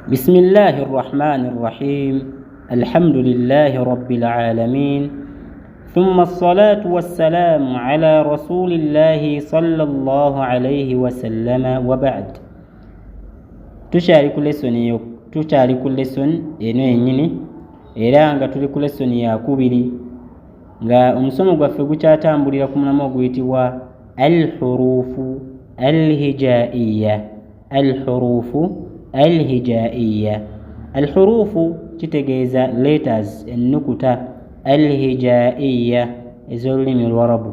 Bismillahi rrahmani rrahim. Alhamdulillahi rabbil alamin. Thumma assalatu wassalamu ala rasulillahi sallallahu alayhi wasallama wa ba'd. Tukyali ku lesoni yo, tukyali ku lesson eno yennyini, era nga tuli ku lesoni yakubiri, nga omusomo gwaffe gukyatambulira ku mulamwa oguyitibwa alhurufu alhijaiya. Alhurufu alhijaiya. Alhurufu kitegeeza letters, ennukuta, alhijaiya ez'olulimi olwarabu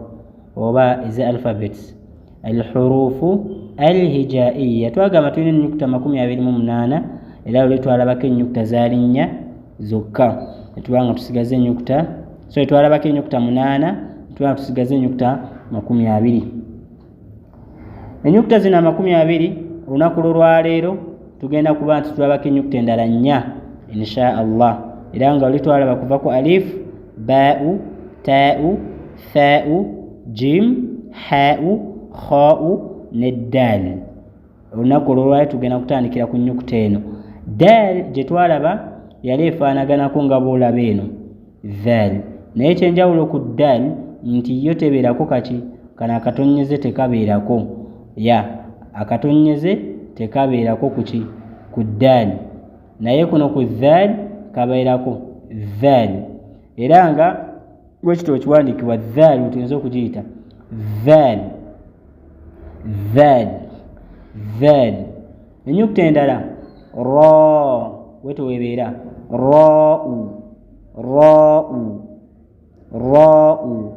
oba eza alphabets. Alhurufu alhijaiya twagamba tulina ennyukuta 28, era luli twalabako ennyukuta zaali 4 zokka, netubanga tusigaze ennyukuta, so twalabako ennyukuta 8, netubanga tusigaze ennyukuta 20. Ennyukuta zino 20 olunaku lw'olwaleero tugenda kuba nti tulabako ennyukuta endala 4 insha Allah, era nga luli twalaba kuva ku alif, baa'u, taa'u, thaa'u, jim, haa'u, khaa'u ne daal. Olunaku olw'olwaleero tugenda kutandikira ku nnyukuta eno. Daal gye twalaba yali efaanaganako nga bw'olaba eno dhaal, naye ekyenjawulo ku daal nti yo tebeerako kaki, kano akatonyeze tekabeerako, ya akatonyeze tekabeerako kuki, ku daal, naye kuno ku dhaal kabeerako dhaal, era nga bwekityo kiwandiikibwa dhaal, tuyinza okugiyita dhaal, dhaal, dhaal. Ennyukuta endala ra, bwetyo webeera ra'u, ra'u, ra'u,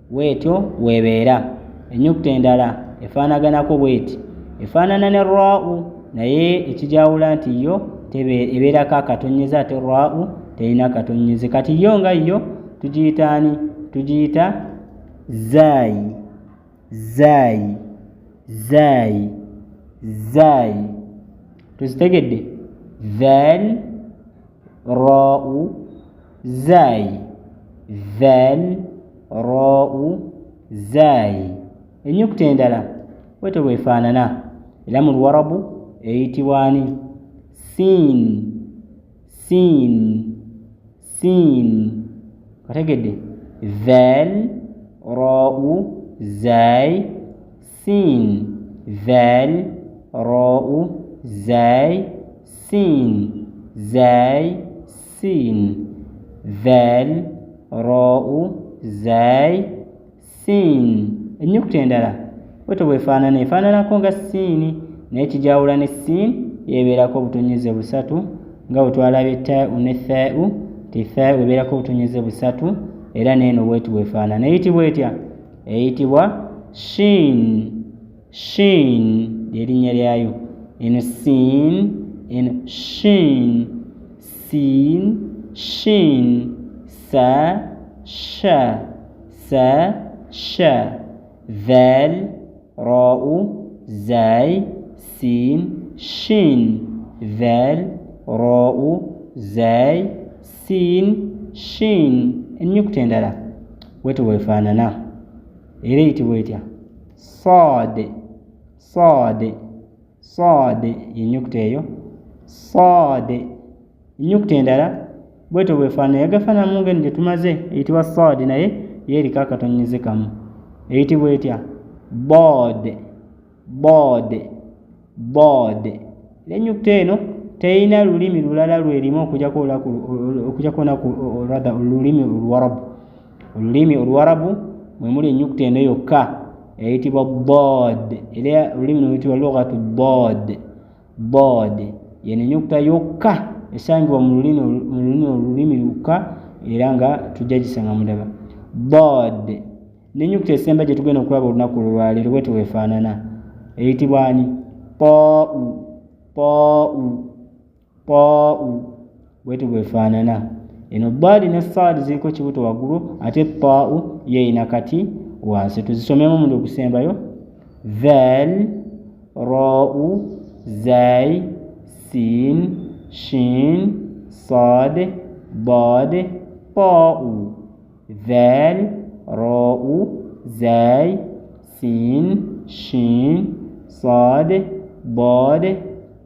bwetyo webeera. Ennyukuta endala efaanaganako bweti, efaanana ne ra'u, naye ekijawula nti yo ebeerako akatonyeze, ate ra'u terina katonyeze. Kati yo nga yo tugiyita ani? Tugiyita zaayi, zaayi, zaayi, zaayi. Tuzitegedde? Dhal, ra'u, zaayi, dhal, ra'u, zaayi. Ennyukuta endala bwetyo bwefaanana, era mu Luwarabu eyitibwa ani? Siin, siin, siin. Otegedde? Dhal, ra'u, zaayi, siin, dhal, ra'u, zaayi, siin, zaayi, siin, dhal, ra'u, zaayi, siin. Ennyukuta endala bwetyo bwefaanana, efaananako nga siini, naye kijawula ne siin yeebeerako obutonyeze busatu, nga bwe twalabye taa'u ne thaa'u, ti thaa'u ebeerako obutonyeze busatu, era n'eno bwetyo bwefaanana. Eyitibwa etya? Eyitibwa shin, shin ly'erinnya lyayo. Eno siin, eno shin, siin, shin, sa, sha, sa, sha, dhal, ra'u, zai, sin, shin, dhal, ra'u, zai, sin, shin. Ennyukuta endala bwetyo bwefaanana, era eyitibwa etya? Saad, saad, saad yennyukuta eyo, saad. Ennyukuta endala bwetyo bwefaanana, yagafaananamu ng'eno gye tumaze, eyitibwa saad, naye yo eriko akatonyeze kamu. Eyitibwa etya? Bod, bod, bod. Era ennyukuta eno terina lulimi lulala lwerimu okujjako olunaku, rather olulimi Oluwarabu. Olulimi Oluwarabu mwe muli ennyukuta eno yokka eyitibwa bod, era olulimi luyitibwa lughatu bod, bod. Yeno ennyukuta yokka esangibwa mu lulimi olulimi lwokka, era nga tujja gisanga mundaba bod. N'ennyukuta esemba gye tugenda okulaba olunaku olwaleero bwetyo bwefaanana, eyitibwa ani? Taa'u, taa'u, taa'u, bwetyo bwefaanana. Eno baadi ne saadi ziriko kibuto waggulu, ate taa'u ye erina kati wansi. Tuzisomemu omulundi ogusembayo. Dhal, ra'u, zai, sin, shin, sad, dad, taa'u. Dhal, ra'u, zai, sin, shin, sad, dad,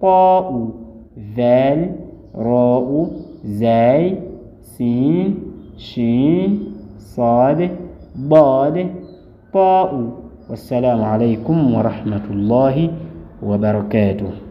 taa'u. Dhal, Rau, Zai, Sin, Shin, Sad, Dad, Tau. Wassalamu alaikum warahmatullahi wabarakatuh.